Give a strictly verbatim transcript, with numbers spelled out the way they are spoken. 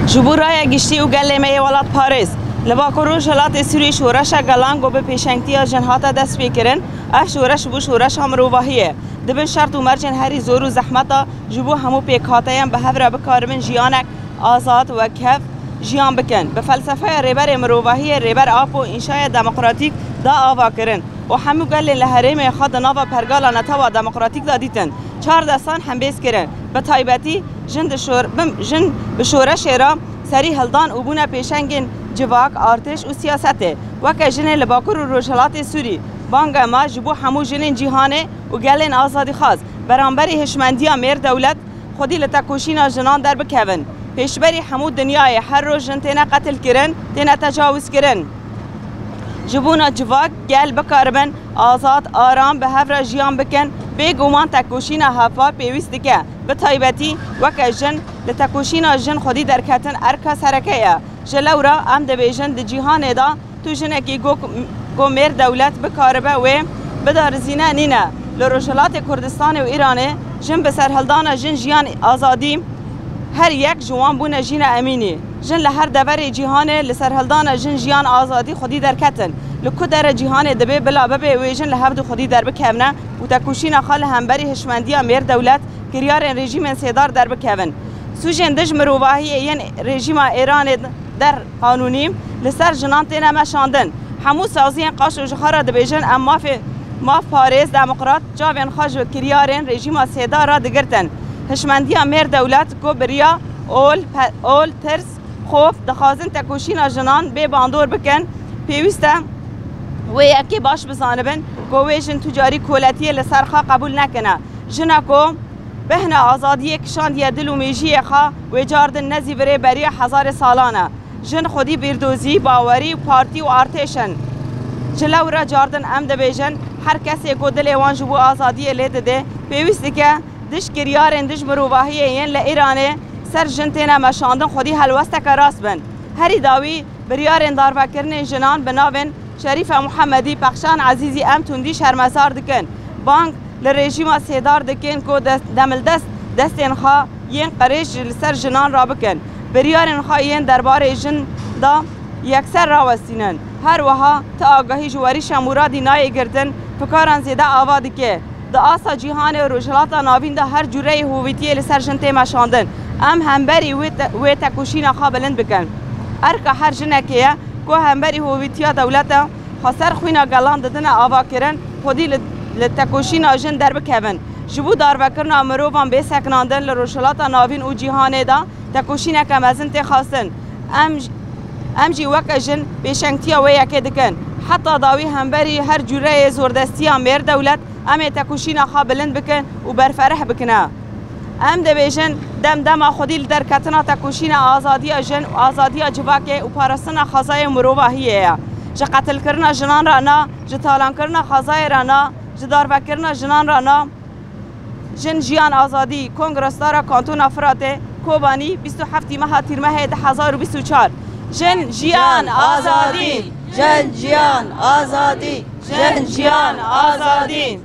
Ji bo raya giştî û gelê me yê welatparêz, li Bakur Rojhilatê Sûrî şoreşa gelan ku bi pêşengtiya jin hate destpêkirin, ev şoreş bû şoreşa mirovahiyê. Di bin şert û mercên herî zor û zehmeta ji bo hemû pêkhateyan bi hev re bikaribin jiyanek azad, wekhev jiyan bikin. Bi felsefeya Rêberê Mirovahiyê, Rêber Apo, înşaya demokratîk da ava kirin û hemû gelên li herêmê xwe di nava pergala netewa demokratîk de dîtin. Çar destan hembêz kirin. Bi taybetî jin di şor-, bim-, jin bi şoreşê re serî hildan û bûne pêşengên civak, artêş û siyasetê. Weke jinê li Bakur û Rojhilatê Sûrî, banga me ji bo hemû jinên cîhanê û gelên azadîxwaz beramberî hişmendiya mêr dewlet xwedî li tekoşîna jinan derbikevin. Pêşberî hemû dinyayê her roj jin têne qetilkirin, têne tecawizkirin. Ji bona civak, gel bikaribin azad, aram, bi hev re jiyan bikin, bêguman tekoşîna hevpar pêwîst dike. Bi taybetî weke jin, li tekoşîna jin xwedî derketin erka sereke ye. Ji lewra em dibêjin di cîhanê de tu jinekî go, go mêr dewlet bikaribe wê bidarizîne nîne. Li Rojhilatê Kurdistanê û Îranê jin bi serhildana jin jiyan azadî her yek ji wan bûne jîna emînî. Jin li her deverê cîhanê li serhildana jin jiyan azadî xwedî derketin. Li ku dere cîhanê dibe bila bibe wê jin li hevdu xwedî derbikevne û tekoşîna xwe li hemberî hişmendiya mêr dewlet kiryarên rejîmên sêdar derbikevin. Sûcên dij mirovahiyê yên rejîma Êranê der qanûnî li ser jinan têne meşandin. Hemû saziyên qaşo ji xwe re dibêjin, em mafê, mafparêz, demokrat, çavên xwe ji kiryarên rejîma sêdar re digirtin. Hişmendiya mêr dewlet ku bi riya ol, pe-, ol, tirs, xof dixwazin tekoşîna jinan bê bandor bikin, pêwîst e wê yekê baş bizanibin ku wê jin tu carî koletiyê li ser xwe qebûl nekine. Jina ku bêhna azadiyê kişandiye dil û mêjiyê xwe, wê car din nezî virê beriya hezarê salan e. Jin xwedî bîrdozî, bawerî, partî û artêş in. Ji lewra car din em dibêjin, her kesê ku dilê wan ji bo azadiyê lê dide, pêwîst dike dij kiryarên dij mirovahiyê yên li Îranê ser jin têne meşandin xwedî helwesteke rast bin. Herî dawî biryarên darvekirinên jinan bi navên Şerîfe Muhemedî, Pexşan Ezîzî em tundî şermezar dikin. Bang li rejîma sêdar dikin ku dest, demildest destên xwe yên qirêj li ser jinan rabikin. Biryarên xwe yên derbarê jin de yekser rawestînin. Her wiha ti agahî ji werîşa Muradî nayê girtin, fikaran zêde ava dike. Di asta cîhanê û Rojhilata Navîn de her cûreyê hovîtiyê li ser jin tê meşandin. Em hemberî wê te-, wê tekoşîna xwe bilind bikin. Erka her jinekê ye ku hemberî hovîtiya dewleta xweser xwîna gelan didine avakirin, xwedî li, li tekoşîna jin derbikevin. Ji bo darvekirina mirovan bê sekinandin li Rojhilata Navîn û cîhanê de tekoşîneke mezin tê xwestin. Em j-, em jî weke jin pêşengtiya wê yekê dikin. Heta dawî hemberî her cûreyê zordestiya mêr dewlet, em ê tekoşîna xwe bilind bikin û berfereh bikine. Em dibêjin, dem dema xwedî li derketina tekoşîna azadiya jin û azadiya civakê û parastina xwezayê mirovahiyê ye. Ji qetilkirina jinan re na, ji talankirina xwezayê re na, ji darvekirina jinan re na. Jin, Jiyan, Azadî, Kongra Stara Kantona Firatê, Kobanî, bîst û heftî meha Tîrmehê du hezar û bîst û çar. Jin, Jiyan, Azadî! Jin, Jiyan, Azadî! Jin, Jiyan, Azadî!